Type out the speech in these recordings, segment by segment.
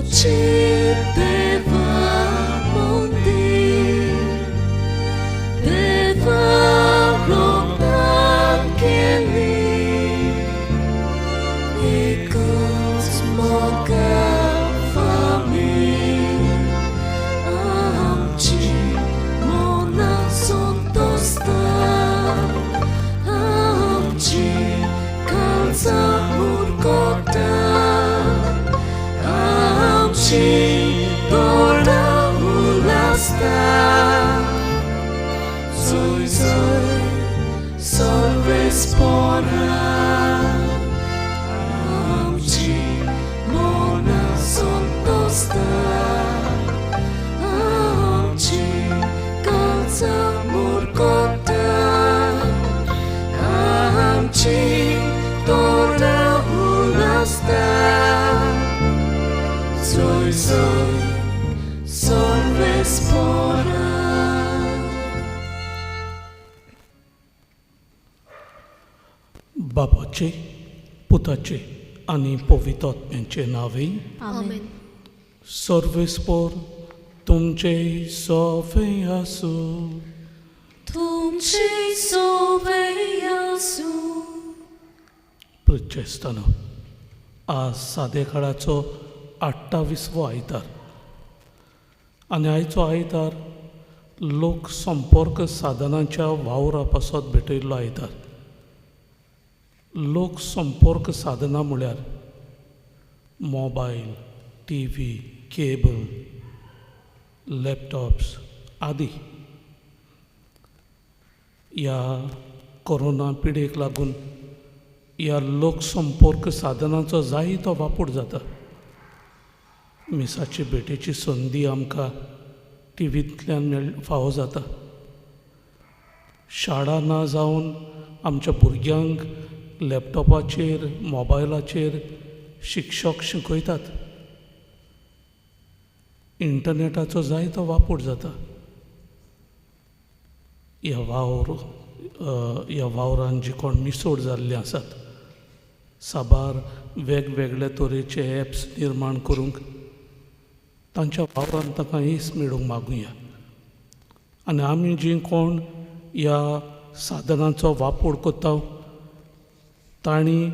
तुमचें देवा मंदीर देवा रोगदान केली एकूच मोगा फामील आमची मनां संतोस्ता आमची काळजां मुरगोता आमची दोळां उल्हासता जोय जोय सर्वेस्पोरा आमची मनां संतोस्ता आमची काळजां मुरगोता आमची दोळां उल्हासता जोय जोय सर्वेस्पोरा. बापाचे, पुताचे आनी पवित्र आत्म्याचे नांवे. आमेन. सर्वेस्पोर तुमचे सोफे आसूं. तुमचे सोवे आसूं. प्रिचेस्तानो, आज सादे काळाचो 28वो आयतार आनी आयचो आयतार लोक संपर्क साधनांच्या वावरा पासत भेटयल्लो आयतार. लोक संपर्क साधनां म्हळ्यार मोबायल, टीव्ही, केबल, लॅपटॉप्स आदी. ह्या कोरोना पिडेक लागून ह्या लोकसंपर्क साधनांचो जायतो वापर जाता. मिसाची भेटेची संदी आमकां टिवींतल्यान मेळ फावो जाता. शाळा ना जावन आमच्या भुरग्यांक लॅपटॉपाचेर, मोबायलाचेर शिक्षक शिकयतात. इंटरनॅटाचो जायतो वापर जाता. ह्या वावरान जी कोण मिसोड जाल्ले आसात, साबार वेगवेगळे तरेचे एप्स निर्माण करूंक तांच्या वावरान तांकां येस मेळूंक मागुया. आनी आमी जीं कोण ह्या साधनांचो वापर करता, तांणी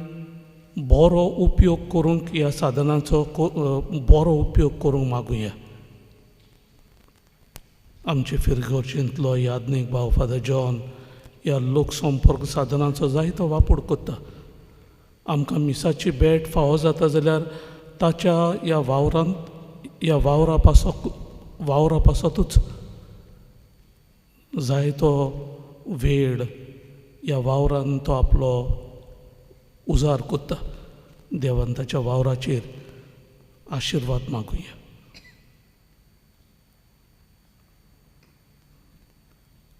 बरो उपयोग करूंक, ह्या साधनांचो बरो उपयोग करूंक मागुया. आमचे फिरगर्जेंतलो याज्ञीक भाव फादर जॉन ह्या लोकसंपर्क साधनांचो जायतो वापर करता. आमकां मिसाची भेट फावो जाता जाल्यार ताच्या ह्या वावरांत, ह्या वावरा पासतूच जायतो वेळ ह्या वावरान तो आपलो उजार करता. देवान ताच्या वावराचेर आशिर्वाद मागुया.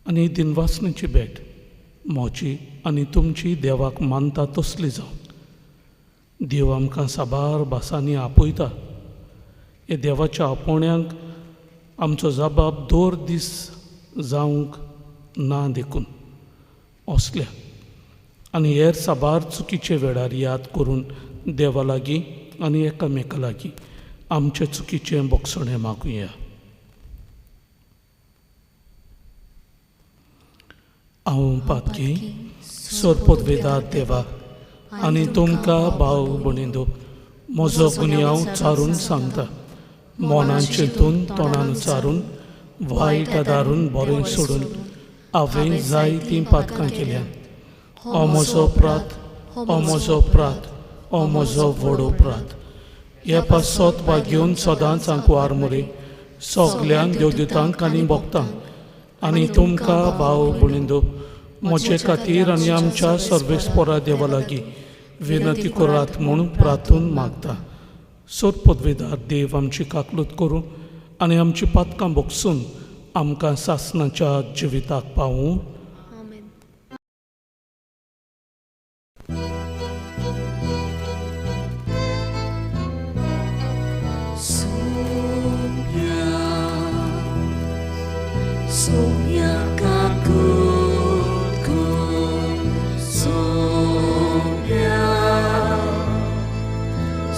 आनी दिनवासनेची भेट म्हजी आनी तुमची देवाक मानता तसली जावं. देव आमकां साबार भासांनी आपयता. ह्या देवाच्या आपोवण्यांक आमचो जबाब दर दीस जावंक ना, देखून असल्या आनी हेर साबार चुकीचे वेळार याद करून देवा लागीं आनी एकामेका लागीं आमचे चुकीचें बोगसणें मागुया. हांव पातकी सरपदवेदार देवा आनी तुमकां भाव भयणींनो म्हजो गुन्यांव चारून सांगता. मनान चिंतून, तोंडान उच्चारून, वायट आदारून, बरें सोडून हांवें जायतीं पातकां केल्यात. हो म्हजो अपराध, हो म्हजो अपराध, हो म्हजो व्हड अपराध. हे पासत भाग्योवन सदांच आंकवार मरे, सगल्यांक देवदूतांक आनी भोगतांक आनी तुमकां भाव भयणींनो म्हजे खातीर आनी आमच्या सर्वेस्पोरा देवा लागीं विनंती करात म्हूण प्रार्थून मागता. सोदपदवेदार देव आमची काकलूत करूं आनी आमची पातकां बोगसून आमकां सासणाच्या जिविताक पावूं. आमेन. सोम्या, सोम्या काकूत कर, Saumya,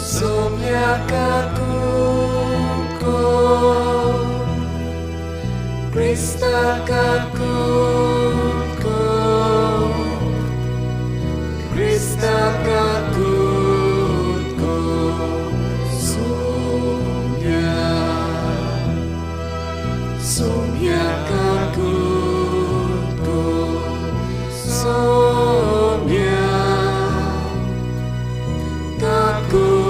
Saumya काकूत. Krista kakutko, Krista kakutko, Soumya, Soumya kakutko, Soumya kakutko.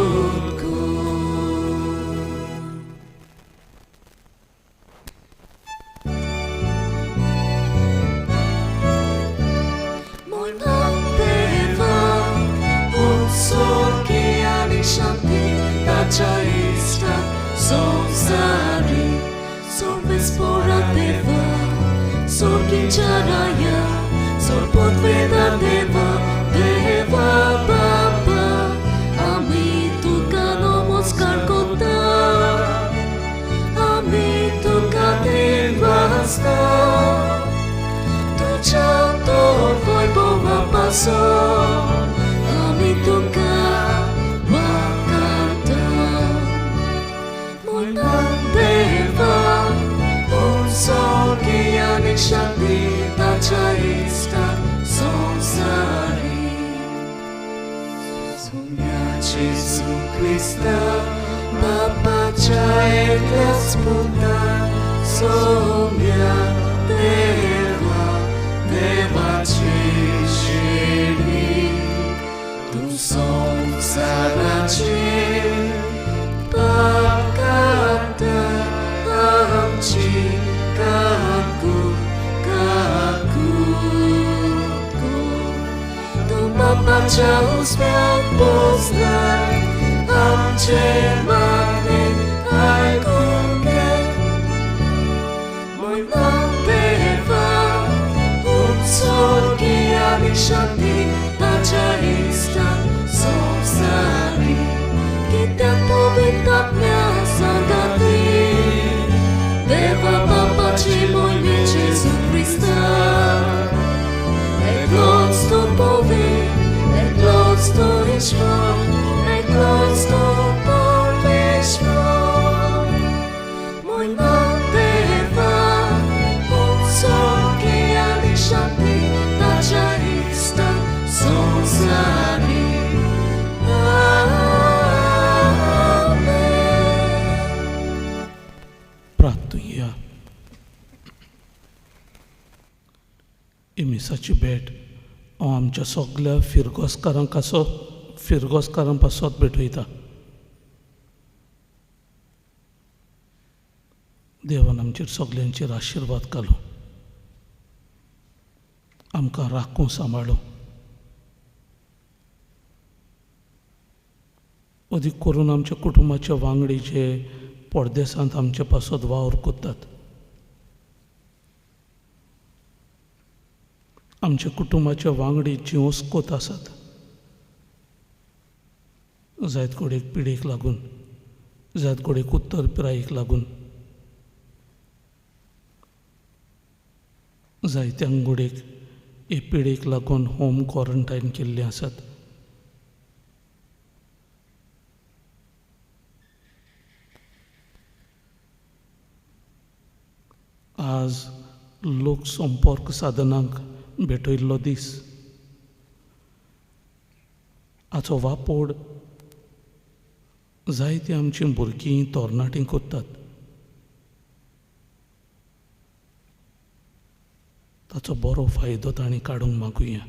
Moi Deva, Utsorgi Shanti, Tacha Sonsari, Sorvespora Deva, Sorgincharaya, Sorpotveda Deva, Deva Baba, Ami tuka namaskar kota, Ami tuka devasta. तुझ्या तो वैभवापासो आमी तुका वाकांता. मोना देवा, उत्सर्गी आनी शांती ताच्या इश्टा संवसारी. सोम्या जेजू क्रिस्ता, बापाच्या एकल्याच पुता, सोम्या देवा, देवाची शिरी, तूं संवसाराची पाप काडटा, आमची काकूट काकूट कर. तूं बापाच्या उजव्याक बसलाय, आमचें मागणें आयकून घे. मोना देवा, उत्सर्गी आनी शांती ताच्या इश्टान संवसारी, कित्याक पवित्र आत्म्या सांगाती, देवा बापाची मोहिमे जेजू क्रिस्ता, एकलोच तो पवित्र, एकलोच तो ईश्वर, एकलोच तो परमेश्वर. मोना देवा, उत्सर्गी आनी शांती ताच्या इश्टान संवसारी. आमेन. प्रार्थुया. ही मिसाची भेट हांव आमच्या सगल्या फिरगोसकारांक आसो फिरगोसकारां पासत भेटयता. देवान आमचेर सगल्यांचेर आशिर्वाद घालूं, आमकां राखूं सांबाळूं. अदीक करून आमच्या कुटुंबाचे वांगडी जे परदेसांत आमचे पासत वावर करतात, आमच्या कुटुंबाचे वांगडी जी ओस्कोत आसात, जायत घडयेक पिडेक लागून, जायत घडयेक उत्तर पिरायेक लागून, जायत्यांक घडयेक हे पिडेक लागून होम क्वॉरंटायन केल्ले आसात. आज लोक संपर्क साधनांक भेटयल्लो दीस. हाचो वापोड जायतीं आमचीं भुरगीं तरणाटीं करतात. ताचो बरो फायदो तांणी काडूंक मागुया.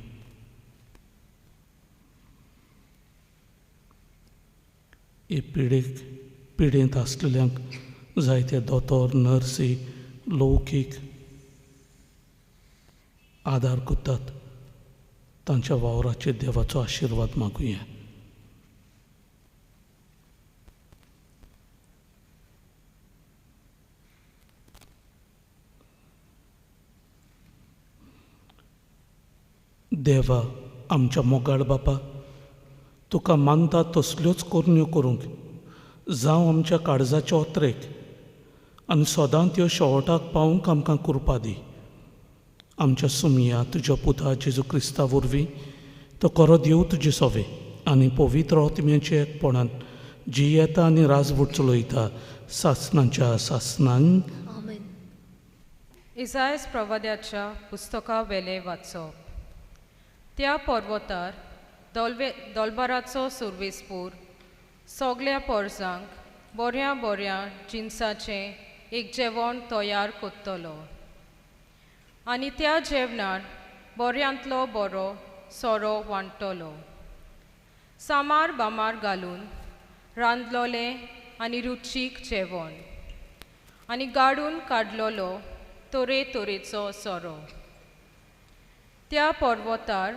हे पिडेंत आसलेल्यांक जायते दोतोर, नर्सी लौकीक आदार करतात. तांच्या वावराचेर देवाचो आशिर्वाद मागुया. देवा आमच्या मोगाळ बापा, तुका मानता तसल्योच करण्यो करूंक जावं आमच्या काळजाच्या ओत्रेक आनी सदां त्यो शेवटाक पावूंक आमकां कृपा दी. आमच्या सुमया तुज्या पुता जेजू क्रिस्ता वरवीं तो खरो देव तुजे सोवे आनी पवित्र आत्म्याच्या एकपणान जी येता आनी राजवट चलयता सासनाच्या सासनांक. आमेन. इजायस प्रवाद्याच्या पुस्तका वेलें वाचप. त्या पर्वतार दोलवे दोलबाराचो सुर्वेसपूर सगल्या पोरजांक बऱ्या बऱ्या जिनसाचें एक जेवण तयार करतलो आनी त्या जेवणार बऱ्यांतलो बरो सोरो वांट्टलो. सामार बामार घालून रांदलोलें आनी रुचीक जेवण आनी गाडून काडलोलो तरेतरेचो सोरो. त्या पर्वतार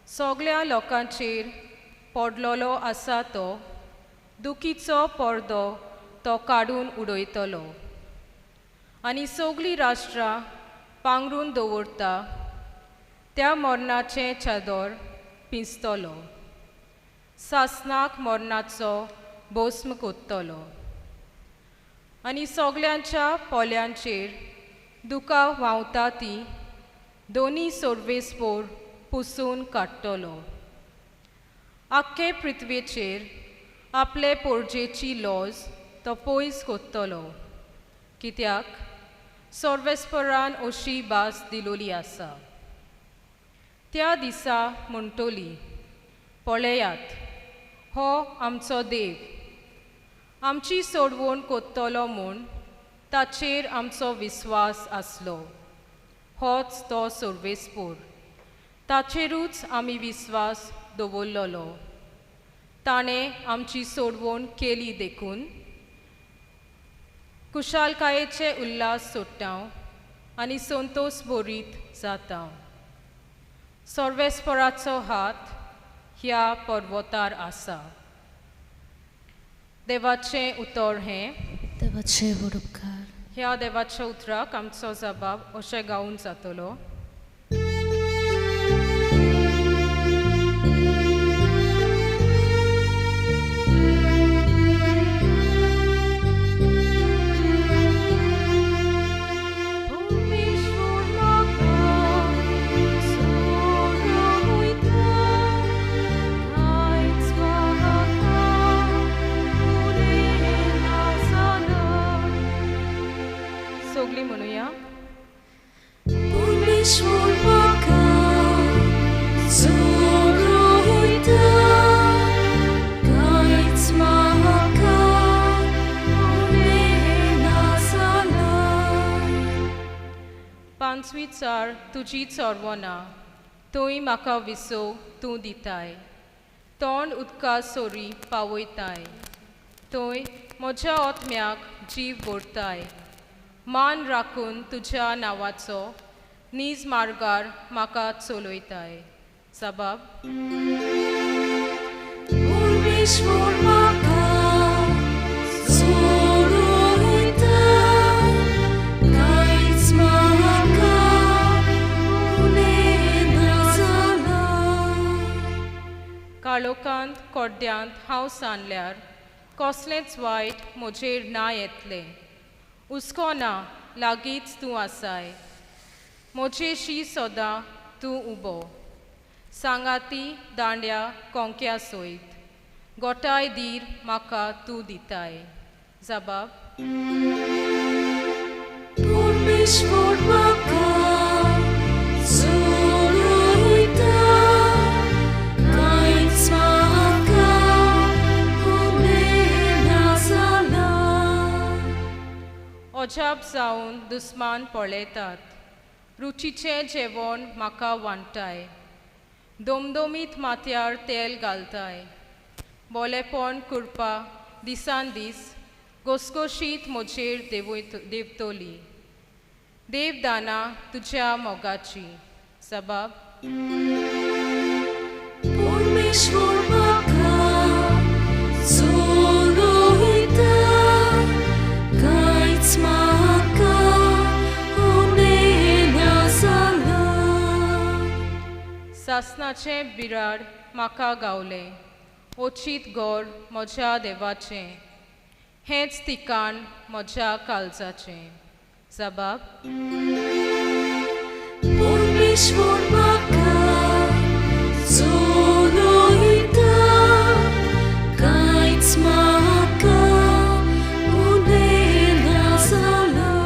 सगल्या लोकांचेर पडलोलो आसा तो दुखीचो पडदो तो काडून उडयतलो आनी सगळीं राष्ट्रां पांगरून दवरता त्या मरणाचें चादर पिंजतलो, सासनाक मरणाचो भस्म कोत्तलो आनी सगल्यांच्या पोल्यांचेर दुकां व्हांवता ती दोनी सोर्वेसपोर पुसून काडटलो. आख्खे पृथ्वेचेर आपले पोरजेची लॉज तो पयस कोत्तलो, कित्याक सोर्वेस्परान अशी भास दिलोली आसा. त्या दिसा म्हणटली, पळयात हो आमचो देव, आमची सोडवण कोत्तलो म्हूण ताचेर आमचो विस्वास आसलो. होच तो सोर्वेसपूर, ताचेरूच आमी विस्वास दवरलेलो. ताणें आमची सोडवण केली देखून कुशालकायेचे उल्हास सोडटा आनी संतोश भरीत जाता. सर्वेस्पराचो हात ह्या पर्वतार आसा. देवाचें उतर हें. देवाचे उपकार. ह्या देवाच्या उतराक आमचो जबाब अशें गावून जातलो. सगळीं म्हणुया. परमेश्वर म्हाका चोरयता, कांयच म्हाका उणें ना जालां. पांचवी चार तुजी चोरवना, थंय म्हाका विसव तूं दिताय, तोंड उदका सोरी पावयताय, थंय म्हज्या आत्म्याक जीव भरताय. मान राखून तुज्या नांवाचो नीज मार्गार म्हाका चलयताय. जबाब. परमेश्वर म्हाका चोरयता, कांयच म्हाका उणें ना जालां. काळोखांत कोड्ड्यांत हांव सांडल्यार कसलेंच वायट म्हजेर ना येतलें. हुस्को ना, लागींच तूं आसाय, म्हजेशी सदां तूं उबो. सांगाती दांड्या कोंक्या सयत गोठाय धीर म्हाका तूं दिताय. जबाब. परमेश्वर म्हाका चोरयता, कांयच म्हाका उणें ना जालां. अजाप जावन दुस्मान पळयतात, रुचीचें जेवण म्हाका वांट्टाय, दोमदोमीत माथ्यार तेल घालताय. बोलेपण कृपा दिसान दीस घोसघोशीत म्हजेर देंवतली. देवदाना तुज्या मोगाची. जबाब. परमेश्वर म्हाका चोरयता, कांयच म्हाका उणें ना जालां. सासनाचें बिराड म्हाका गावलें, ओचीत गोड म्हज्या देवाचें, हेंच ठिकाण म्हज्या काळजाचें. जबाब. परमेश्वर म्हाका चोरयता, कांयच म्हाका उणें ना जालां.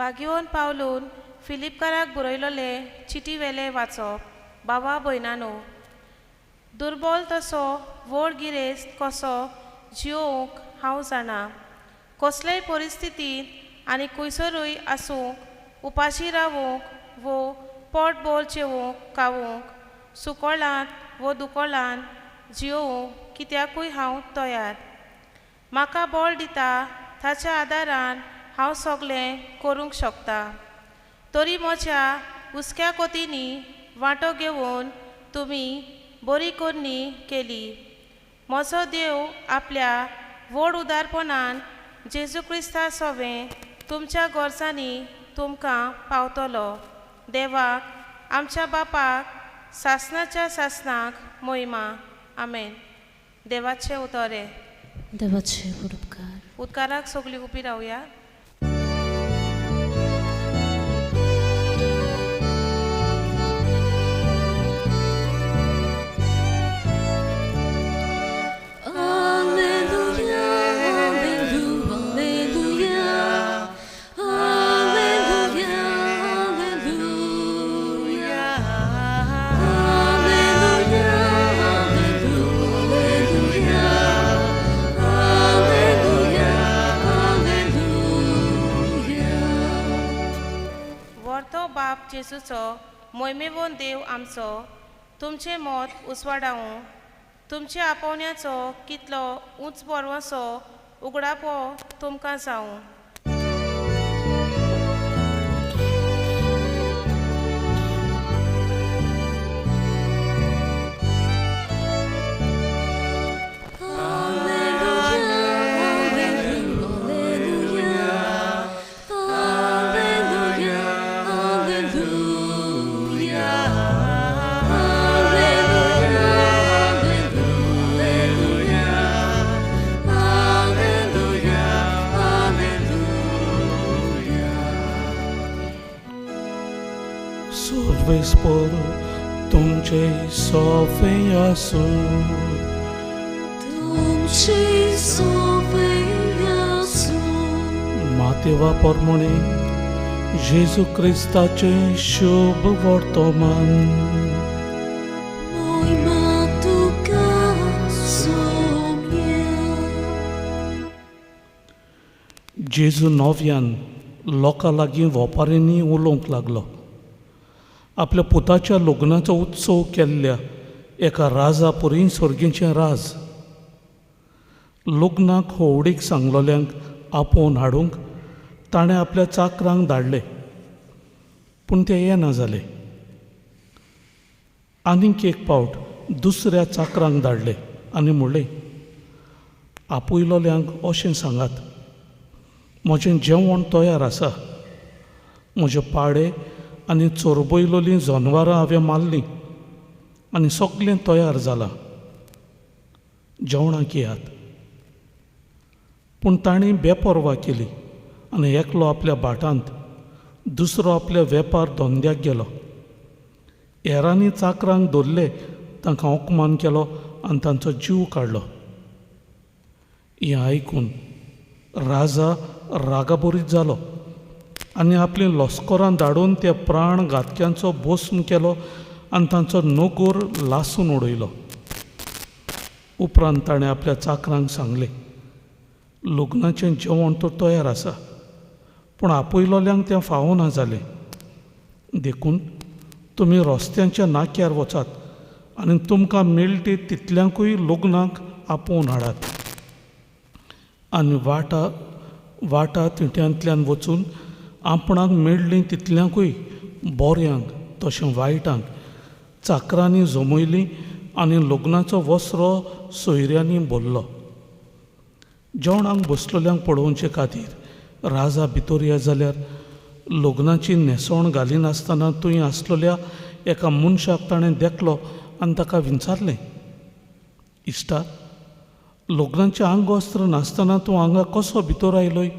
बागिवन पावलून फिलिपकाराक बरयलोले चिटी वेले वाचप. बाबा भयणानो, दुर्बल तसो व्हड गिरेस्त कसो जियोवंक हांव जाणा. कसलेय परिस्थितींत आनी खंयसरूय आसूंक, उपाशी रावूंक वो पोट भर जेवूंक खावूंक, सुकोळांत वो दुकोळांत जियोवंक कित्याकूय हांव तयार. म्हाका बळ दिता ताच्या आदारान हांव सगळें करूंक शकता. तरी म्हज्या हुस्क्या कोतींनी वांटो घेवन तुमी बरी करणी केली. म्हजो देव आपल्या व्हड उदारपणान जेजू क्रिस्ता सोवें तुमच्या गरजांनी तुमकां पावतलो. देवाक आमच्या बापाक सासणाच्या सासणाक मोहिमा. आमेन. देवाचें उतरे. देवाचे उपकार. उदकाराक सगळीं उबी रावया. Alleluia, alleluia, alleluia, alleluia, alleluia, alleluia, alleluia, alleluia. व्हरतो बाप जेजूचो मोहिमेवन देव आमचो तुमचें मत उसवाडावूं, तुमच्या आपोवण्याचो कितलो उंच बरवसो उगडापो तुमकां जावूं. Alleluia, alleluia, alleluia, alleluia, alleluia. सर्वेस्पर तुमचे सोफे आसूं. तुमचे सोबे आसूं. मातेवा परमणे जेजू क्रिस्ताचें शुभ वर्तमान. मोहिमा तुका सोम्या. जेजू नव्यान लोकां लागीं वोपारींनी उलोवंक लागलो. आपल्या पुताच्या लग्नाचो उत्सव केल्ल्या एका राजा पुरी सर्गीचें राज. लग्नाक होवडीक सांगलोल्यांक आपोवन हाडूंक ताणें आपल्या चाकरांक धाडले, पूण ते येना जाले. आनीक एक पावट दुसऱ्या चाकरांक धाडले आनी म्हणलें, आपयलोल्यांक अशें सांगात, म्हजें जेवण तयार आसा, म्हजे पाडे आनी चोरबयलोलीं जनवरां हांवें मारलीं आनी सगळें तयार जालां, जेवणाक येयात. पूण तांणी बेपर्वा केली आनी एकलो आपल्या भाटांत, दुसरो आपल्या वेपार धंद्याक गेलो. हेरांनी चाकरांक धरले, तांकां अपमान केलो आनी तांचो जीव काडलो. हें आयकून राजा रागाबरीत जालो आनी आपलीं लश्करां धाडून त्या प्राण घातक्यांचो भस्म केलो आनी तांचो नोकर लासून उडयलो. उपरांत ताणें आपल्या चाकरांक सांगलें, लग्नाचें जेवण तर तयार आसा, पूण आपयलोल्यांक तें फावना जालें. देखून तुमी रस्त्यांच्या नाक्यार वचात आनी तुमकां मेळटी तितल्यांकूय लग्नाक आपोवन हाडात. आनी वाटा वाटा तिट्यांतल्यान वचून आपणाक मेळ्ळीं तितल्यांकूय बोऱ्यांक तशें वायटांक चाकरांनी जमयलीं आनी लग्नाचो वसरो सोयऱ्यांनी भरलो. जेवणाक बसलोल्यांक पळोवचे खातीर राजा भितर येत जाल्यार लग्नाची न्हेसवण घालिनासतना थंय आसलेल्या एका मनशाक ताणें देखलो आनी ताका विचारलें, इश्टा, लग्नाचें आंगवस्त्र नासतना तूं हांगा कसो भितर आयलोय?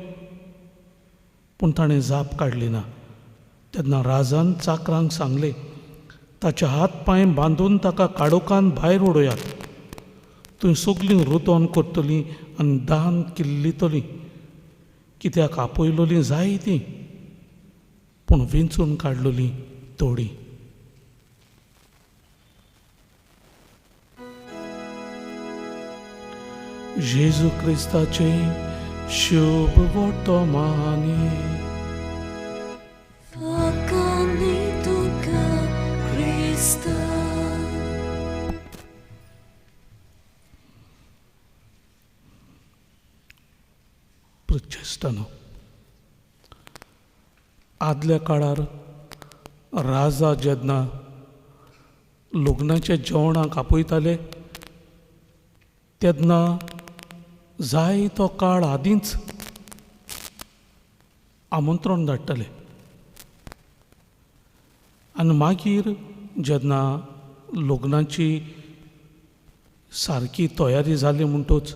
पूण ताणें जाप काडली ना. तेन्ना राजान चाकरांक सांगलें, ताचे हात पांय बांदून ताका काडोकान भायर उडयात, थंय सगळीं रुतोन करतलीं आनी दान किल्लितलीं, कित्याक आपयलोलीं जायतीं पूण विंचून काडलेलीं थोडीं. जेजू क्रिस्ताचें शुभ वर्तमानी. फाकानी तुका क्रिस्ता. प्रचेश्टानो, आदल्या काळार राजा जेन्ना लग्नाच्या जेवणाक आपयताले तेन्ना जायतो काळ आदींच आमंत्रण धाडटाले आनी मागीर जेन्ना लग्नाची सारकी तयारी जाली म्हणटूच,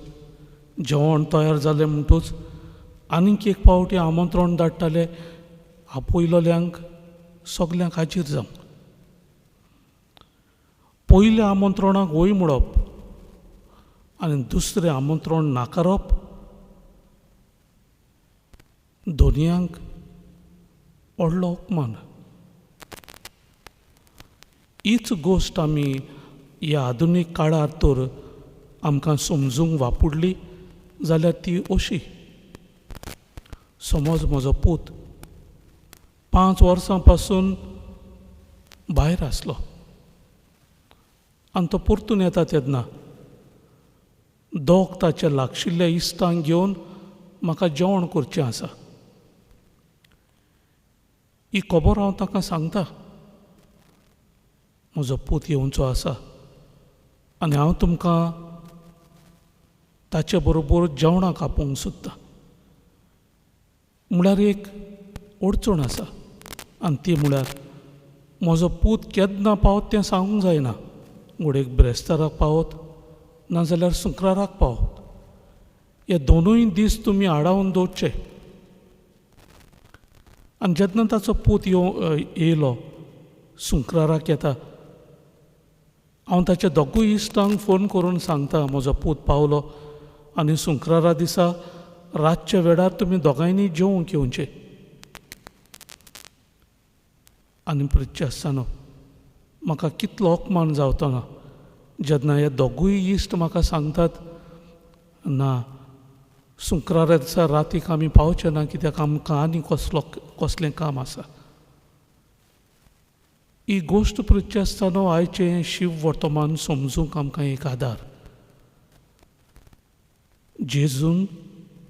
जेवण तयार जालें म्हणटूच आनीक एक पावटी आमंत्रण धाडटाले आपयलोल्यांक सगल्यांक हाजीर जावंक. पयल्या आमंत्रणाक वय म्हणप आनी दुसरें आमंत्रण नाकारप दोनयांक व्हडलो अपमान. हीच गोश्ट आमी ह्या आधुनीक काळार तर आमकां समजूंक वापुडली जाल्यार ती अशी. समज म्हजो पूत 5 वर्सां पासून भायर आसलो आनी तो परतून येता तेन्ना दोग ताच्या लागशिल्ल्या इश्टांक घेवन म्हाका जेवण करचें आसा. ही खबर हांव ताका सांगता, म्हजो पूत येवचो आसा आनी हांव तुमकां ताचे बरोबर जेवणाक आपोवंक सोदतां. म्हळ्यार एक अडचण आसा आनी ती म्हळ्यार म्हजो पूत केन्ना पावत तें सांगूंक जायना. घडयेक ब्रेस्ताराक पावत नाजाल्यार शुक्राराक पावत. हे दोनूय दीस तुमी आडावन दवरचे. आनी जेन्ना ताचो पूत येयलो शुक्राराक येता, हांव ताच्या दोगूय इश्टांक फोन करून सांगता म्हजो पूत पावलो आनी शुक्रारा दिसा रातच्या वेळार तुमी दोगांयनी जेवंक येवचें. आनी प्रिच्चे आसतना म्हाका कितलो अपमान जावचो ना जेन्ना हे दोगूय इश्ट म्हाका सांगतात ना शुक्रारा दिसा रातीक आमी पावचे ना कित्याक आमकां आनी कसलें काम आसा. ही गोश्ट प्रिच्चे आसतना आयचें शिव वर्तमान समजूंक आमकां एक आदार. जेजून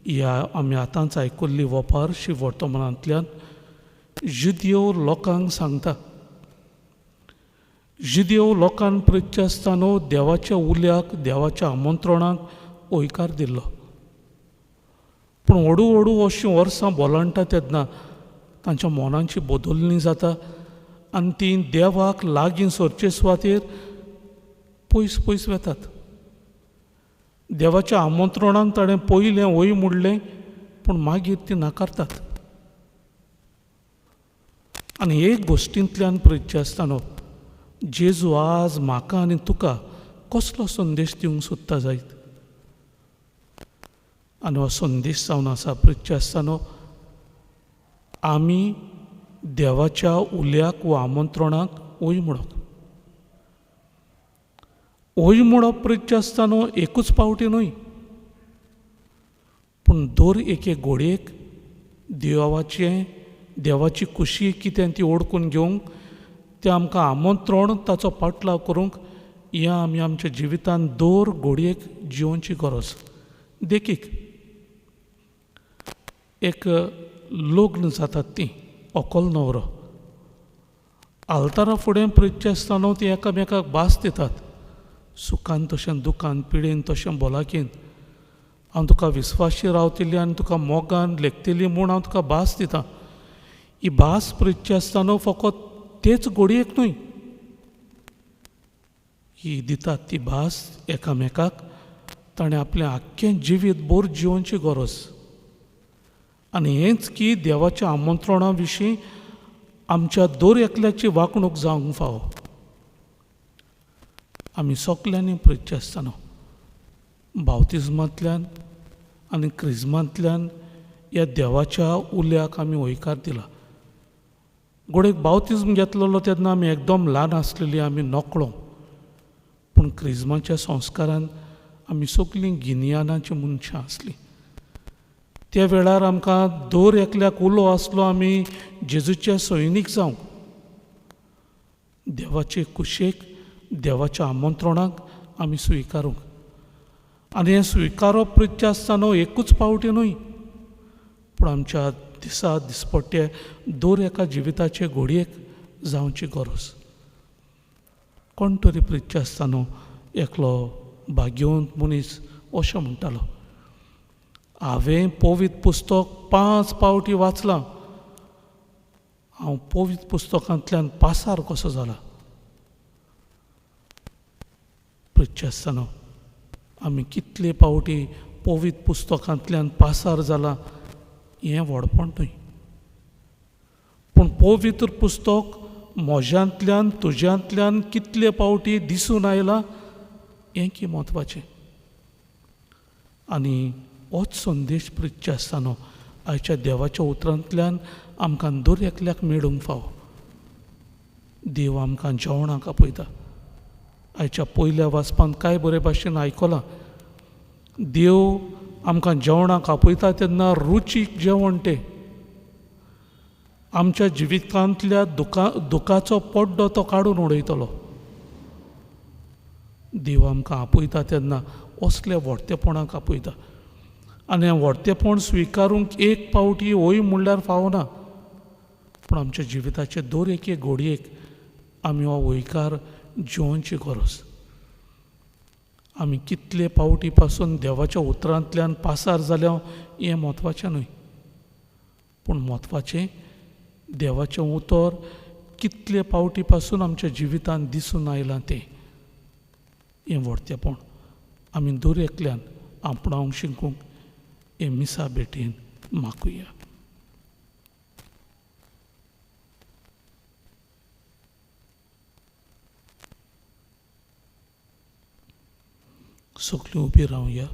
ह्या आमी आतांच आयकुल्ली वपार शिव वर्तमानांतल्यान जुदयो लोकांक सांगता. जुदयो लोकांक प्रिच्चे आसतना देवाच्या उल्याक देवाच्या आमंत्रणाक हयकार दिल्लो. पूण हळू हळू अशीं वर्सां बोलांडटा तेन्ना तांच्या मनांची बदलणी जाता आनी तीं देवाक लागीं सरचे सुवातेर पयस पयस वेतात. देवाच्या आमंत्रणाक ताणें पयलें वय म्हणलें पूण मागीर ती नाकारतात. आनी एक गोश्टींतल्यान प्रिच्चे आसतना जेजू आज म्हाका आनी तुका कसलो संदेश दिवंक सोदता जायत. आनी हो संदेश जावन आसा प्रिच्चे आसतना आमी देवाच्या उल्याक वा आमंत्रणाक वय म्हणप. वय म्हणप प्रिच्चे आसतना एकूच पावटी न्हय पूण दर एके घोडयेक देवाची खुशी कितें ती ओडकून घेवंक तें आमकां आमंत्रण ताचो पाटलाव करूंक ह्या आमी आमच्या जिवितांत दर घोडयेक जिवोवची गरज. देखीक एक लग्न जातात तीं व्हंकल न्हवरो आल्तारा फुडें प्रिच्चे आसतना तीं एकामेकाक भास दितात सुखान तशें दुखान पिडेन तशें भलायकेन हांव तुका विस्वाशी रावतली आनी तुका मोगान लेखतली म्हूण हांव तुका भास दितां. ही भास प्रिच्चे आसतना फकत तेच घोडयेक न्हय, ही दितात ती भास एकामेकाक ताणें आपलें आख्खें जिवीत भर जिवोवची गरज. आनी हेंच की देवाच्या आमंत्रणा विशीं आमच्या दर एकल्याची वागणूक जावंक फावो. आमी सगल्यांनी प्रिच्चे आसतना बावतिज्मांतल्यान आनी क्रिज्मांतल्यान ह्या देवाच्या उल्याक आमी हयकार दिला. घडयेक बावतिज्म घेतलेलो तेन्ना आमी एकदम ल्हान आसलेली, आमी नकळो, पूण क्रिज्माच्या संस्कारान आमी सगळीं गिन्यानाची मनशां आसलीं. त्या वेळार आमकां दर एकल्याक उलो आसलो आमी जेजूचे सैनीक जावंक, देवाचे कुशेक, देवाच्या आमंत्रणाक आमी स्विकारूंक. आनी हें स्विकारप प्रित्य आसतना एकूच पावटी न्हय, पूण आमच्या दिसा दिसपट्टे दर एका जिविताचे घडयेक जावची गरज. कोण तरी प्रित्य आसतना एकलो भाग्यवंत मनीस अशें म्हणटालो, हांवें पवित्र पुस्तक 5 पावटी वाचलां, हांव पवित्र पुस्तकांतल्यान पासार कसो जाला. प्रित्य आसतना आमी कितले पावटी पवित्र पुस्तकांतल्यान पासार जाला हें व्हडपण न्हय, पूण पवित्र पुस्तक म्हज्यांतल्यान तुज्यांतल्यान कितले पावटी दिसून आयलां हें की म्हत्वाचें. आनी होच संदेश प्रित्य आसतना आयच्या देवाच्या उतरांतल्यान आमकां दर एकल्याक मेळूंक फावो. देव आमकां जेवणाक आपयता. आयच्या पयल्या वाचपांत कांय बरे भाशेन आयकलां, देव आमकां जेवणाक आपयता तेन्ना रुचीक जेवण तें, आमच्या जिवितांतल्या दुखाचो पड्डो तो काडून उडयतलो. देव आमकां आपयता तेन्ना असल्या व्हडतेपणाक आपयता. आनी हें व्हडतेपण स्विकारूंक एक पावटी वय म्हणल्यार फावना, पूण आमच्या जिविताचे दर एके घडयेक आमी हो वयकार जिवनची गरज. आमी कितले पावटी पासून देवाच्या उतरांतल्यान पासार जाल्या हें म्हत्वाचें न्हय, पूण म्हत्वाचें देवाचें उतर कितले पावटी पासून आमच्या जिवितांत दिसून आयलां तें. हें व्हडतेपण आमी दर एकल्यान आपणावंक शिकूंक हे मिसा भेटेन मागुया. सगळीं उबी रावया.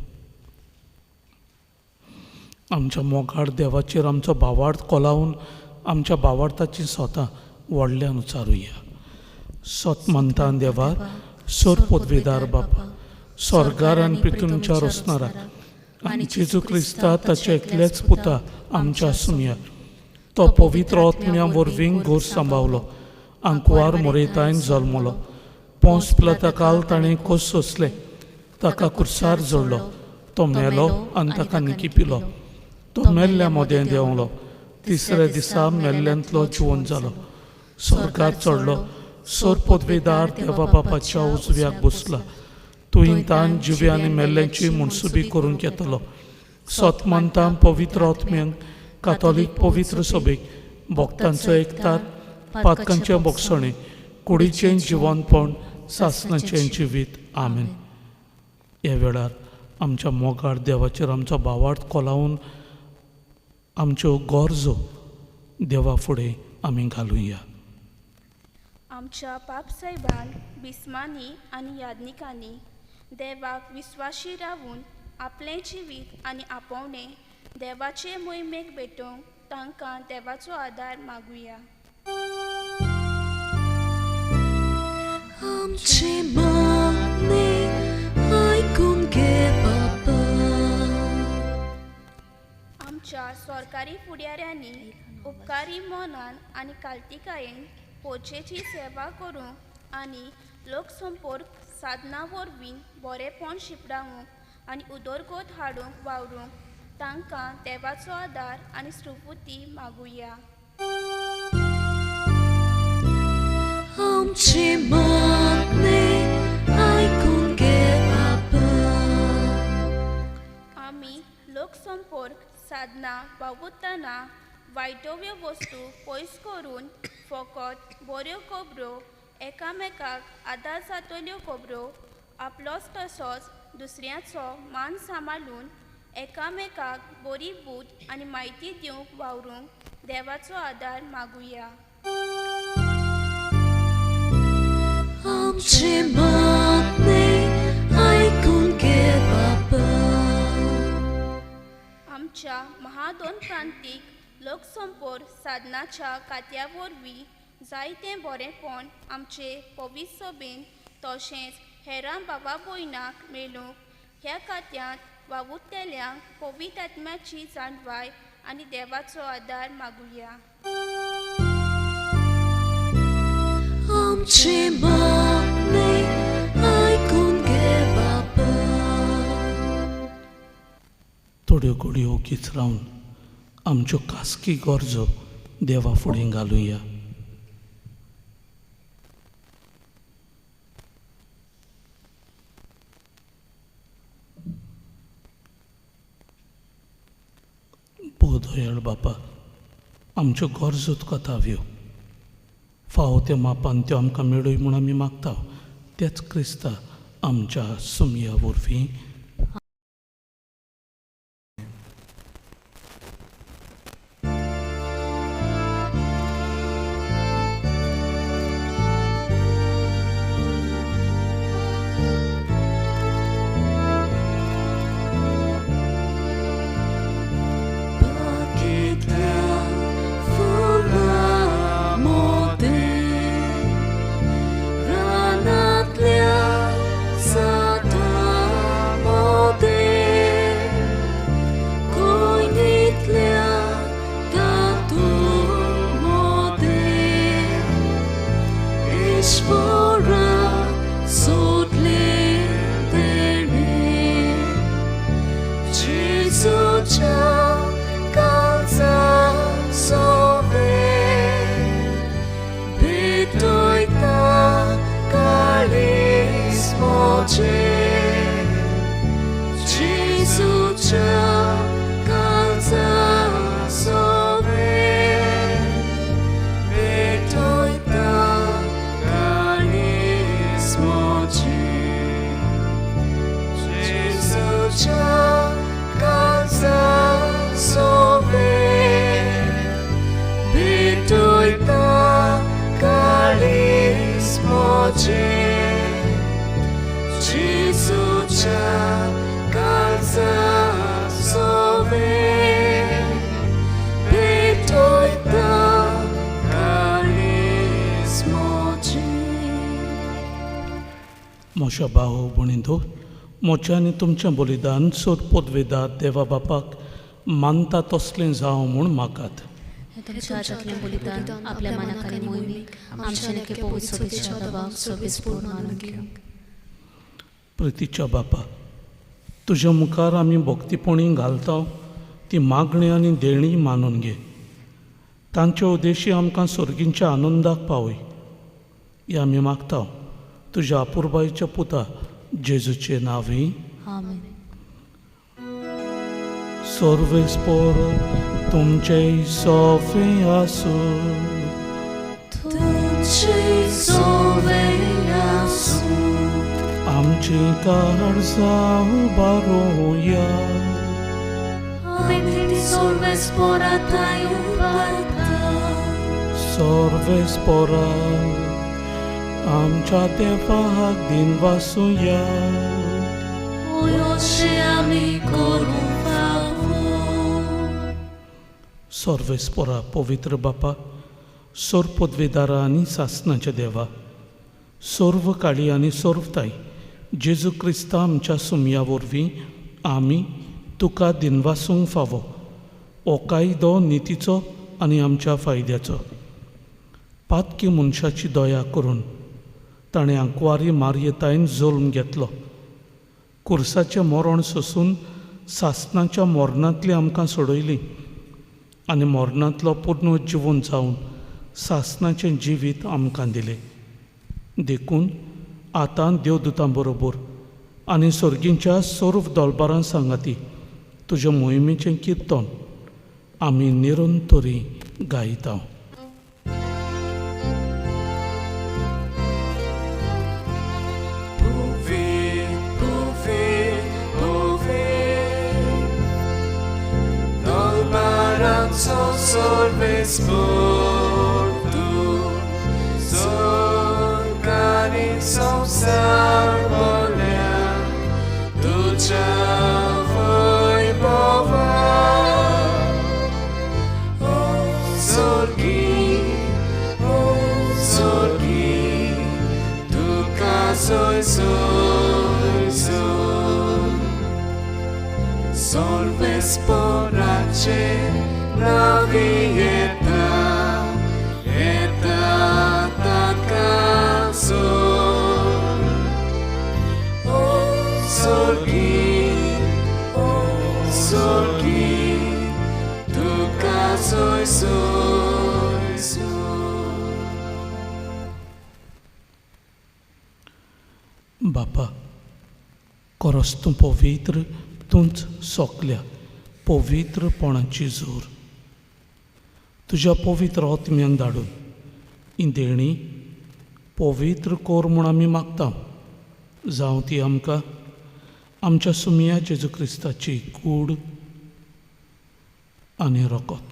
आमच्या मोगाळ देवाचेर आमचो भावार्थ कोलावन आमच्या भावार्थाची स्वता व्हडल्यान उचारुया. सत मानता देवा, सोर पदवीदार बापा, स्वर्गार आनी पृथ्वीच्या रोसणाराक आनी जेजू क्रिस्ता ताच्या एकल्याच पुता आमच्या सुमया, तो पवित्र आत्म्या वरवीं घोर सांबावलो, आंकवार मोरेतायन जल्मलो, पोंस पिलाता ताणें खोस सोंसलें, ताका कुर्सार जोडलो, तो मेलो आनी ताका निकी पिलो, तो मेल्ल्या मोदें देंवलो, तिसऱ्या दिसा मेल्ल्यांतलो जिवन जालो, स्वर्गार चडलो, सोर पदवीदार देवा बापाच्या उजव्याक बसला, तुवें तान जिव्या आनी मेल्ल्यांची मनसुबी करूंक येतलो. सत मानता पवित्र आत्म्यांक, कातोलीक पवित्र सभेक, भक्तांचो एकतार, पातकांचें बोगसणें, कुडीचें जिवनपण, सासणाचें जिवीत. आमेन. ह्या वेळार आमच्या मोगाळ देवाचेर आमचो भावार्थ कोलावन आमच्यो गरजो देवा फुडें आमी घालुया. आमच्या पापसाहेबान, बिस्मांनी आनी याज्ञिकांनी देवाक विस्वाशी रावून आपलें जिवीत आनी आपोवणें देवाचे मोहिमेक भेटोवंक तांकां देवाचो आदार मागुया. आमचे मागणें आयकून घे बापा. आमच्या सरकारी फुडाऱ्यांनी उपकारी मनान आनी कालतिकायेन पोचेची सेवा करूंक आनी लोकसंपर्क साधना वरवीं बरेपण शिंपडावंक आनी उदरगत हाडूंक वावरूंक तांकां देवाचो आदार आनी स्फूर्ती मागुया. आमचे मागणें आयकून घे बापा. आमी लोकसंपर्क साधना वावुरतना वायटव्यो वस्तू पयस करून फकत बऱ्यो खबरो, एकामेकाक आदार जातल्यो खबरो, आपलोच तसोच दुसऱ्याचो मान सांबाळून एकामेकाक बरी बूद आनी म्हायती दिवंक वावरूंक देवाचो आदार मागुया. आमचे मागणें आयकून घे बापा. आमच्या महादोन प्रांतीक लोकसंपर्क साधनाच्या खात्या वरवीं जायतें बरेंपण आमचे पवित्र सभेन तशेंच हेरां बाबा भयणाक मेळूंक ह्या खात्यांत वावुरतल्यांक पवित्र आत्म्याची जाणवाय आनी देवाचो आदार मागुया. आमचे मागणें आयकून घे बापा. थोड्यो घडयो ओगीच रावन आमच्यो खासगी गरजो देवा फुडें घालुया. दयाळ बापा, आमच्यो गरजो तुका ताव्यो फावो त्या मापान त्यो आमकां मेळय म्हूण आमी मागता त्याच क्रिस्ता आमच्या सुमया वरवीं. म्हज्या भाव भयणींनो, म्हजें आनी तुमचें बलिदान सोद पदवेदार देवा बापाक मानता तसलें जावं म्हूण मागात. तुमच्या हातांतलें बलिदान आपल्या मनाक आनी मोहिमेक आमच्या एके पवित्र सभेच्या दबाव सोबीस पूर्ण मानून घेवंक. प्रितीच्या बापा, तुज्या मुखार आमी भक्तीपणी घालता ती मागणी आनी देणी मानून घे. तांचे उद्देशी आमकां सर्गींच्या आनंदाक पावय हे आमी मागता तुज्या अपुरबायेच्या पुता जेजूचे नांवी. आमेन. सर्वेस्पोर तुमचे सोफे आसूं. तुमचे सोवे आसूं. आमची काळजां उबारुया. आमी सर्वेस्पोरा थंय उबारता. सर्वेस्पोरा आमच्या देवाक दिनवासुया. अशें आमी करूंक फावो. सर्वेस्पोरा पवित्र बापा, सर्व पदवेदारा आनी सासनाच्या देवा, सर्व काळी आनी सर्वताय जेजू क्रिस्ता आमच्या सुमया वरवीं आमी तुका दिनवासूंक फावो. हो कायदो नितीचो आनी आमच्या फायद्याचो. पातकी मनशाची दया करून ताणें आंकवारी मारयेतायन जल्म घेतलो. कुर्साचें मरण सोसून सासनाच्या मरणांतली आमकां सोडयली आनी मरणांतलो पूर्ण जिवन जावन सासनाचें जिवीत आमकां दिलें. देखून आतां देवदूतां बरोबर आनी सर्गींच्या सर्व दलबारां सांगाती तुज्या मोहिमेचें किर्तन आमी निरंतरी गायता. Solves por tu sorgani samsar bolea ducea voi bova. सर्वेस्पोराचे नावी येता येता ताका सोड. ओ सोर्गी, ओ सोर्गी, तुका सोय सोय सोय. बापा, कोरस तूं पवित्र, तूंच सोकल्या पवित्रपणाची जोर. तुज्या पवित्र आत्म्यान धाडून ही देणी पवित्र कोर म्हूण आमी मागता, जावं ती आमकां आमच्या सुमया जेजू क्रिस्ताची कूड आनी रोकोत.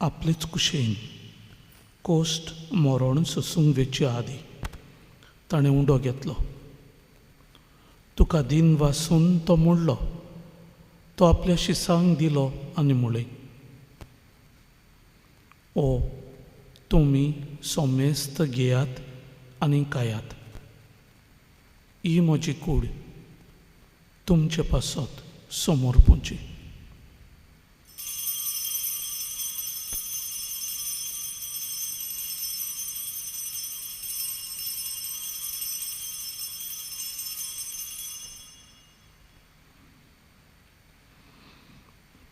आपलेच कुशेन कोश्ट मरण सोसूंक वेचे आदी ताणें उंडो घेतलो. तुका दिन वासून तो मोडलो, तो आपल्या शिसांक दिलो आनी म्हणलें, ओ तुमी सोमेस्त घेयात आनी खायात, ही म्हजी कूड तुमचे पासत समर्पूची.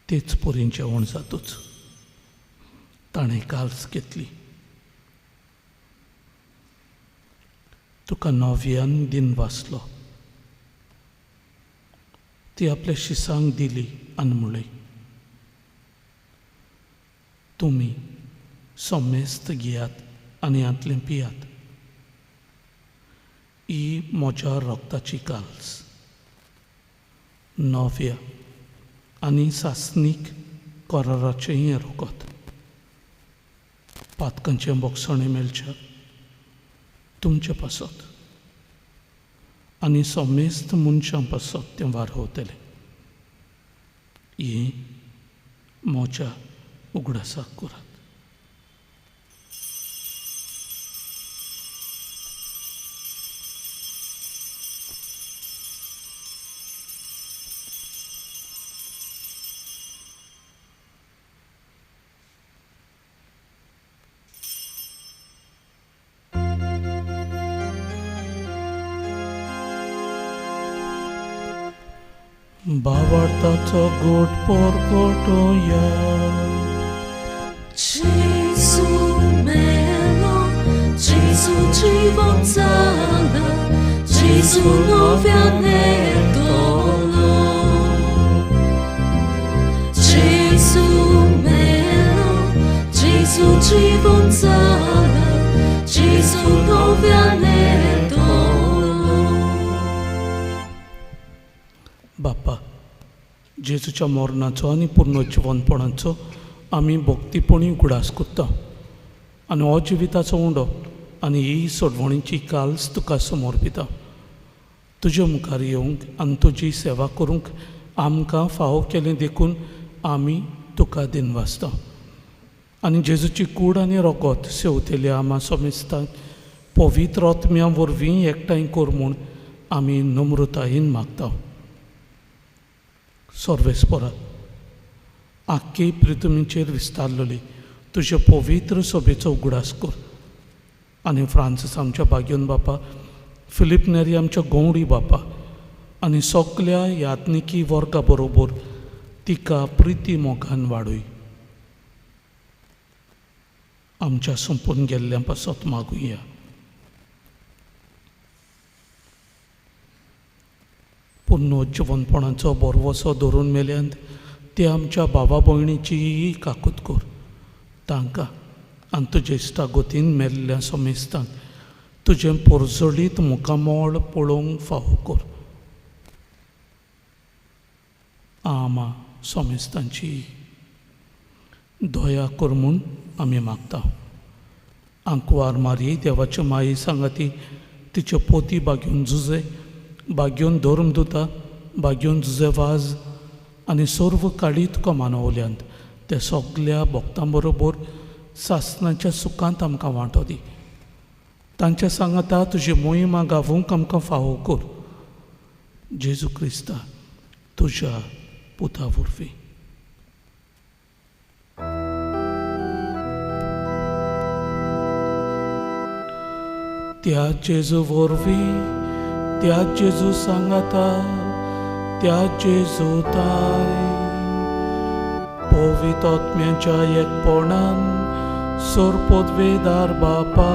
तेच परीन जेवण जातूच ताणें काल्स घेतली. तुका नव्यान दिन वाचलो, ती आपल्या शिसांक दिली आनी म्हणलें, तुमी समेस्त घेयात आनी हांतलें पियात, ही म्हज्या रक्ताची काल्स, नव्या आनी सासणीक कराराचें हें रगत, पातकांचें बोगसणें मेळचें तुमचे पासत आनी समेस्त मनशां पासत तें वारवतलें. हें म्हज्या उगडासाक करात. बावार्थाचो गोट पोरकोटोया. Gesù melo, Gesù civozzala, Gesù novianetolo. Gesù melo, Gesù civozzala, Gesù novianetolo. बापा, जेजूच्या मरणाचो आनी पुर्नजिवनपणाचो आमी भक्तीपणी उगडास करता आनी हो जिविताचो उंडो आनी ही सोडवणीची काल्स तुका समर्पिता. तुजे मुखार येवंक आनी तुजी सेवा करूंक आमकां फावो केलें देखून आमी तुका दिनवासता. आनी जेजूची कूड आनी रोगत सेवतली आमा समेस्तांक पवित्र आत्म्या वरवीं एकठांय कर म्हूण आमी नम्रतायेन मागता. सर्वेस्परा, आख्खे पृथ्वीचेर विस्तारलेली तुजे पवित्र सभेचो उगडास कर आनी फ्रांसीस आमच्या भाग्योन बापा, फिलीप नेरी आमच्या गौडी बापा आनी सगल्या यात्निकी वर्गा बरोबर तिका प्रिती मोगान वाडय. आमच्या संपून गेल्ल्या पासत मागुया. पुर्ण जिवनपणाचो बरवसो धरून मेल्यांत ते आमच्या भावा भयणीचीय काकूत कर. तांकां आनी तुजे इश्टागतीन मेल्ल्या समेस्तांक तुजें पोरजळीत मुखामळ पळोवंक फावो कर. आमा समेस्तांची दया कर म्हूण आमी मागता. आंकवार मारी देवाचे माई सांगाती तिच्यो पोती बागेवन जुजे, बागेवन धर्मदुता, बागेवन जुजे वाज आनी सर्व काळी तुका मानवल्यांत त्या सगल्या भक्तां बरोबर सासणाच्या सुखांत आमकां वांटो दी. तांच्या सांगाता तुजी मोहिमा गावोवंक आमकां फावो कर. जेजू क्रिस्ता तुज्या पुता वरवीं. त्या जेजू वरवीं, त्या जेजू सांगाता, त्या जेजू ताय पवित्र आत्म्याच्या एकपणान सोरपोदवेदार बापा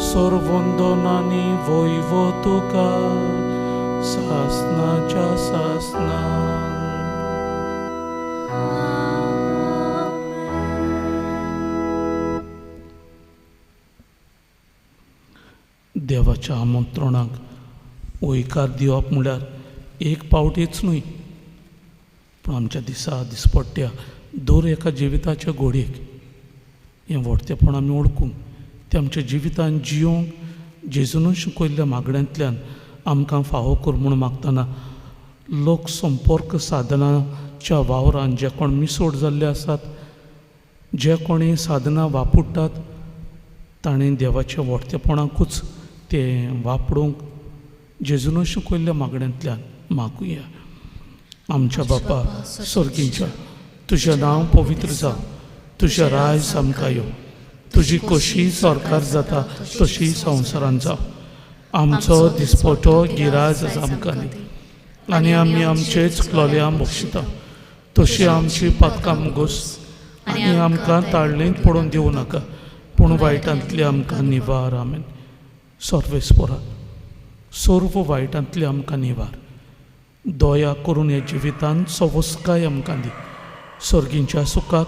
सोरवंदनानी वैव तुका सासनाच्या सासनान. देवाच्या आमंत्रणाक हयकार दिवप म्हळ्यार एक पावटीच न्हय, पूण आमच्या दिसा दिसपट्ट्या दर एका जिविताच्या घोडयेक हें व्हडतेपण आमी वळखूंक तें आमच्या जिवितान जियोंक जेजूनच शिकयल्ल्या मागण्यांतल्यान आमकां फावो कर म्हूण मागतना लोक संपर्क साधनाच्या वावरान जे कोण मिसोड जाल्ले आसात, जे कोणी साधनां वापरतात ताणें देवाच्या व्हडतेपणाकूच तें वापरूंक जेजूनच शिकयल्ल्या मागण्यांतल्यान मागुया. आमच्या बापा सर्गींच्या, तुजें नांव पवित्र जावं, तुजें राज आमकां यो, तुजी कशी सरकार जाता तशी संवसारान जावं. आमचो दिसपटो गिराज आमकां दी आनी आमी आमचेच क्लोल्या बक्षिता तशी आमची पातकां मुगोस आनी आमकां ताळणेंत पडून दिवं नाका, पूण वायटांतली आमकां निवार. आमेन. सर्वेस्परा सर्व वायटांतली आमकां निवार, दया करून ह्या जिवितांत सवस्काय आमकां दी. सर्गींच्या सुखाक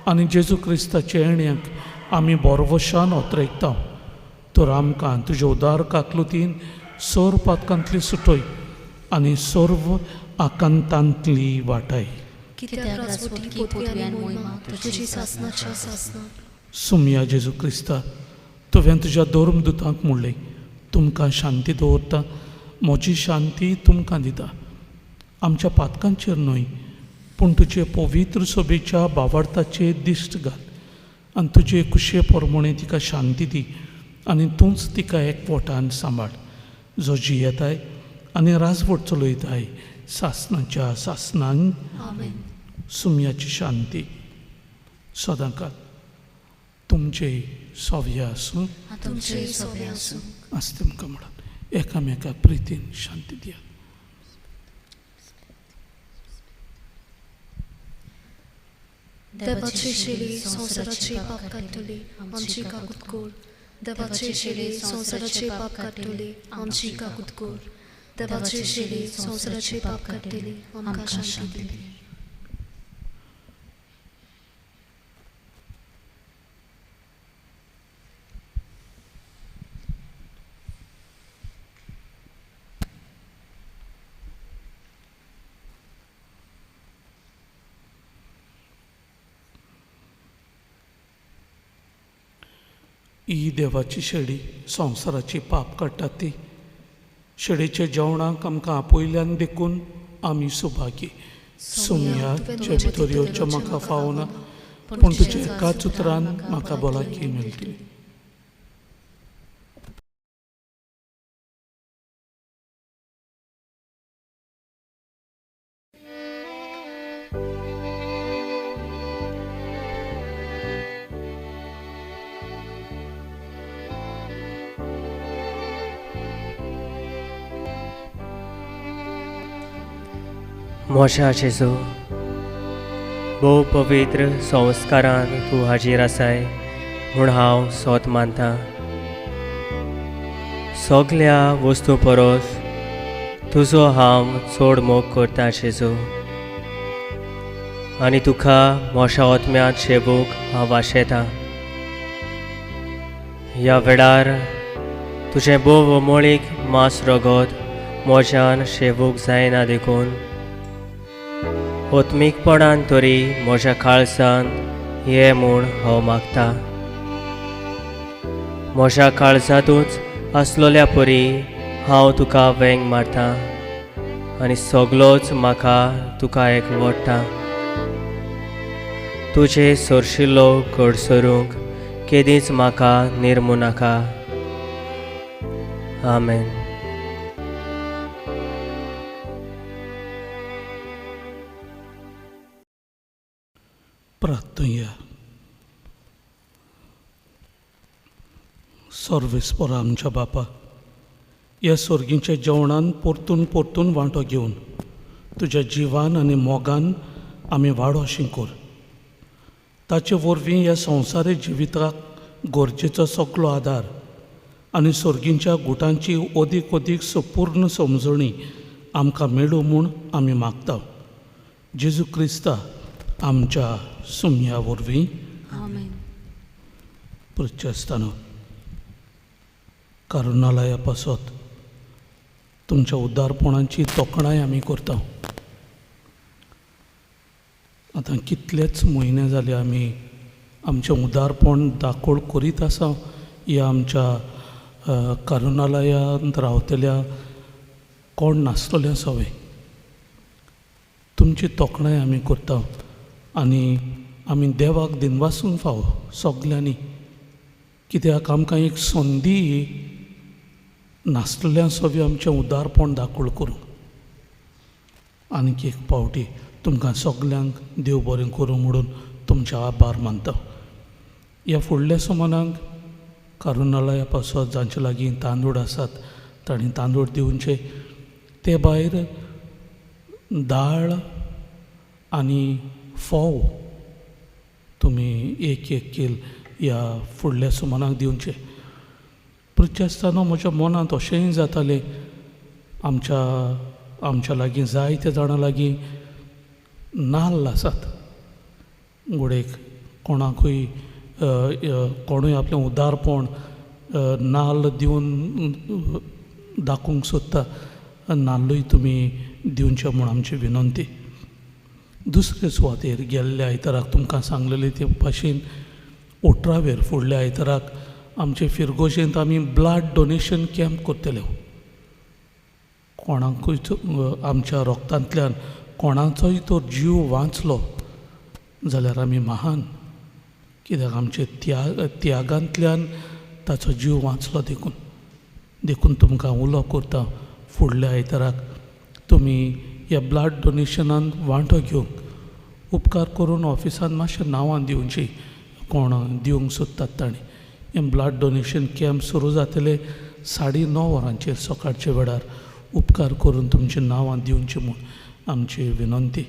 आनी जेजू क्रिस्ताच्या येण्याक आमी बोरवशान ओतरेकता. तर आमकां तुज्या उदार काकलुतीन सर्व पातकांतली सुटय आनी सर्व आकांतांतली वाटाय. सुमया जेजू क्रिस्ता, तुवें तुज्या धर्मदुतांक म्हणलें, तुमकां शांती दवरता, म्हजी शांती तुमकां दिता. आमच्या पातकांचेर न्हय, पूण तुजे पवित्र सोबेच्या बावार्थाचेर दिश्ट घाल आनी तुजे कुशे प्रमाणे तिका शांती दी आनी तूंच तिका एकवटान सांबाळ, जो जियेताय आनी राजवट चलयताय सासनाच्या सासनान. सुमयाची शांती सदांकाल तुमचे सोव्या आसूं, आस तुमकां म्हणून एकामेका प्रितीन शांती दियात. देवाची शेळी संवसाराचे पाप काडटली आमची काकूत कर. देवाची शेळी संवसाराचे पाप काडटली आमची काकूत कर. देवाची शेळी संवसाराचे पाप काडटली आमकां शांती दी. ही देवाची शेळी संवसाराची पाप काडटा ती शेळीच्या जेवणाक आमकां आपयल्यान देखून आमी सुभागी. सुमया तुजे भितर येवचें म्हाका फावना, पूण तुज्या एकाच उतरान म्हाका भलायकी मेळटली. म्हज्या जेजू, भोव पवित्र संस्कारान तूं हाजीर आसाय म्हूण हांव सोत मानता. सगल्या वस्तू परस तुजो हांव चड मोग करता जेजू, आनी तुका म्हज्या आत्म्यांत शेवूंक हांव आशेतां. ह्या वेळार तुजें भोव अमोळीक मांस रगत म्हज्यान शेवूंक जायना देखून आत्मीकपणान तरी म्हज्या काळजांत ये म्हूण हांव मागता. म्हज्या काळजांतूच आसलोल्या परी हांव तुका वेंग मारता आनी सगलोच म्हाका तुका एक वडटा. तुजे सरशिल्लो कडसरूंक केदींच म्हाका निर्मू नाका. आमेन. प्रार्थुया. सर्वेस्पोरा आमच्या बापा, ह्या सोर्गींच्या जेवणान परतून परतून वांटो घेवन तुज्या जिवान आनी मोगान आमी वाडो शिंकोर. ताचे वरवीं ह्या संवसारी जिविताक गरजेचो सगलो आदार आनी सोर्गींच्या गुटांची अदीक अदीक संपूर्ण समजणी आमकां मेळूं म्हूण आमी मागता. जेजू क्रिस्ता आमच्या सुमया वरवीं. आमेन. प्रचस्ताना करुणालया पासत तुमच्या उदारपणाची तोखणाय आमी करता. आतां कितलेच म्हयने जाले आमी आमचें उदारपण दाखोळ करीत आसा. ह्या आमच्या करुणालयांत रावतल्या कोण नासतल्या सवे तुमची तोखणाय आमी करता आनी आमी देवाक दिनवासूंक फावो सगल्यांनी, कित्याक आमकां एक संदी नासतल्या सवी आमचें उदारपण दाखोळ करूंक. आनीक एक पावटी तुमकां सगल्यांक देव बरें करूं म्हणून तुमचे आभार मानता. ह्या फुडल्या सुमानाक करुणालया पासत जांचे लागीं तांदूळ आसात तांणी तांदूळ दिवचे, ते भायर दाळ आनी फोव तुमी एक एक कील ह्या फुडल्या सुमानाक दिवचे. प्रचेस्ताना म्हज्या मनांत अशेंय जातालें, आमच्या आमच्या लागीं जायत्या जाणां लागीं नाल्ल आसात. घोडेक कोणाकूय कोणूय आपलें उदारपण नाल्ल दिवन दाखोवंक सोदता, नाल्लूय तुमी दिवचें म्हूण आमची विनंती. दुसरे सुवातेर गेल्ल्या आयताराक तुमकां सांगलेले ते भाशेन ओट्रावेर फुडल्या आयताराक आमचे फिरगोजेंत आमी ब्लड डोनेशन कॅम्प करतले. कोणाकूय आमच्या रोगतांतल्यान कोणाचोय तर जीव वांचलो जाल्यार आमी महान, कित्याक आमचे त्यागांतल्यान ताचो जीव वांचलो. देखून देखून तुमकां उलो करता फुडल्या आयताराक तुमी ह्या ब्लड डोनेशनान वांटो घेवंक उपकार करून ऑफिसान मातशें नांवां दिवची कोण दिवंक सोदतात तांणी. हें ब्लड डोनेशन कॅम्प सुरू जातलें 9:30 वरांचेर सकाळच्या वेळार. उपकार करून तुमचीं नांवां दिवची म्हूण आमची विनंती.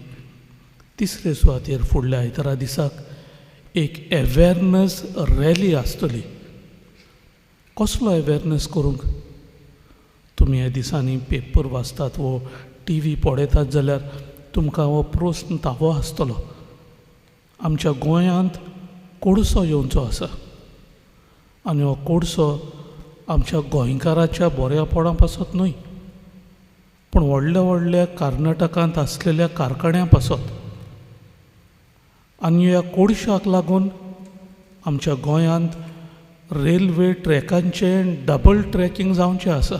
तिसरे सुवातेर फुडल्या आयतारा दिसाक एक एवेरनस रॅली आसतली. कसलो एवेरनस करूंक? तुमी ह्या दिसांनी पेपर वाचतात वो टी व्ही पळयतात जाल्यार तुमकां हो प्रस्न तावो आसतलो. आमच्या गोंयांत कोळसो येवचो आसा आनी हो कोळसो आमच्या गोंयकाराच्या बऱ्यापणा पासत न्हय, पूण व्हडल्या व्हडल्या कर्नाटकांत आसलेल्या कारखान्या पासत. आनी ह्या कोळशाक लागून आमच्या गोंयांत रेल्वे ट्रॅकांचें डबल ट्रॅकींग जावचें आसा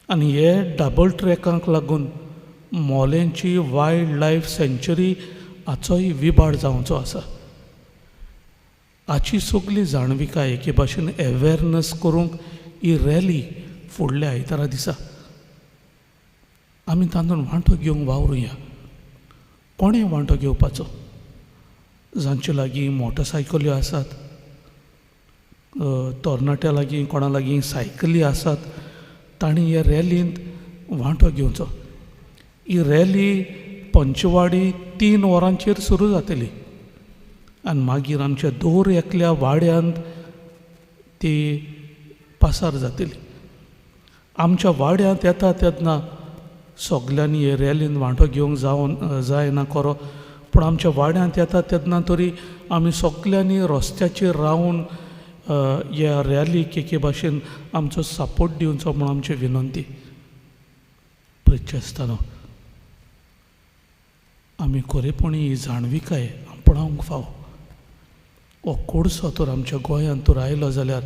आनी हे डबल ट्रॅकांक लागून मोलेंची वायल्ड लायफ सँच्युरी हाचोय विबाड जावचो आसा. हाची सगली जाणविकाय एके भाशेन एवेरनस करूंक ही रॅली फुडल्या आयतारा दिसा आमी तातूंत वांटो घेवंक वावरुया. कोणें वांटो घेवपाचो? जांचे लागीं मोटरसायकल्यो आसात, तरणाट्या लागीं कोणा लागीं सायकली आसात तांणी ह्या रॅलींत वांटो घेवचो. ही रॅली पंचवाडी 3 वरांचेर सुरू जातली आनी मागीर आमच्या दर एकल्या वाड्यांत ती पासार जातली. आमच्या वाड्यांत येता तेन्ना सगल्यांनी हे रॅलीन वांटो घेवंक जावन जायना खरो, पूण आमच्या वाड्यांत येता तेन्ना तरी आमी सगल्यांनी रस्त्याचेर रावन ह्या रॅलीक एके भाशेन आमचो सपोर्ट दिवचो म्हूण आमची विनंती. प्रेक्षास्थानो आमी खरेपणी ही जाणविकाय आपणावंक फावो. हो कोळसो तर आमच्या गोंयांत तर आयलो जाल्यार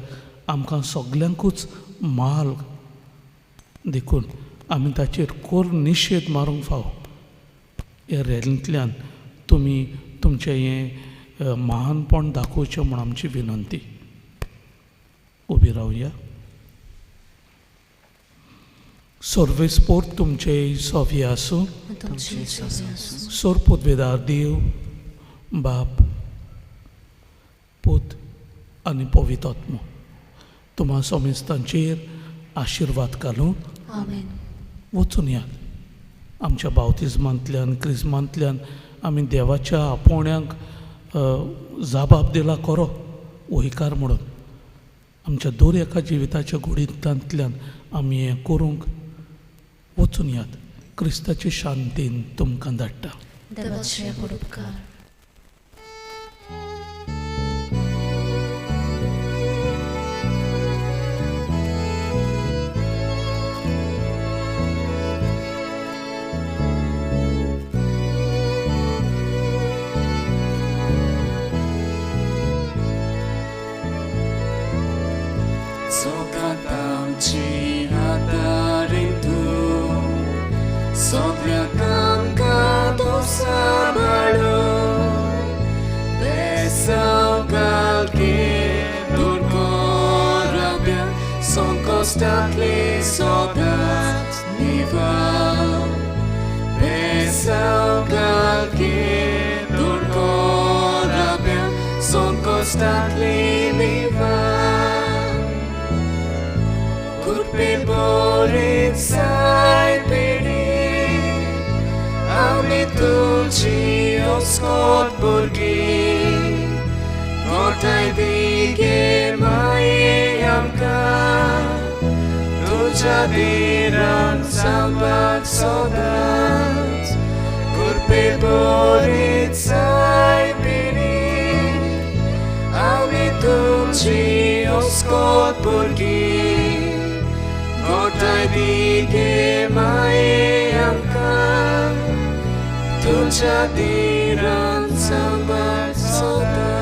आमकां सगल्यांकूच माल, देखून आमी ताचेर कोर निशेध मारूंक फावो. ह्या रॅलींतल्यान तुमी तुमचें हें महानपण दाखोवचें म्हूण आमची विनंती. उबी रावया. सर्वेस्पोर्ट तुमचे सोफी आसूं. सोरपोतवेदार देव बाप पूत आनी पवित्र तुमा सोमेस्तांचेर आशिर्वाद घालूं. वचून यात. आमच्या बावतिज्मांतल्यान क्रिज्मांतल्यान आमी देवाच्या आपोवण्याक जाबाब दिला खरो वयकार म्हणून आमच्या दर एका जिविताच्या घोडितांतल्यान आमी हें करूंक वचून यात. क्रिस्ताचे शांतीन तुमकां धाडटा. Constantly so that never Besaugalke Durkorabia son constantly never Kurpe borit sai pedi Ami tulci oskot burgi Gortai dige maye amka Jadiran sambat sodat Kurpe borit sai pini Ami tumchi oskot burgi Gortai dige maye amka Tunjadiran sambat sodat.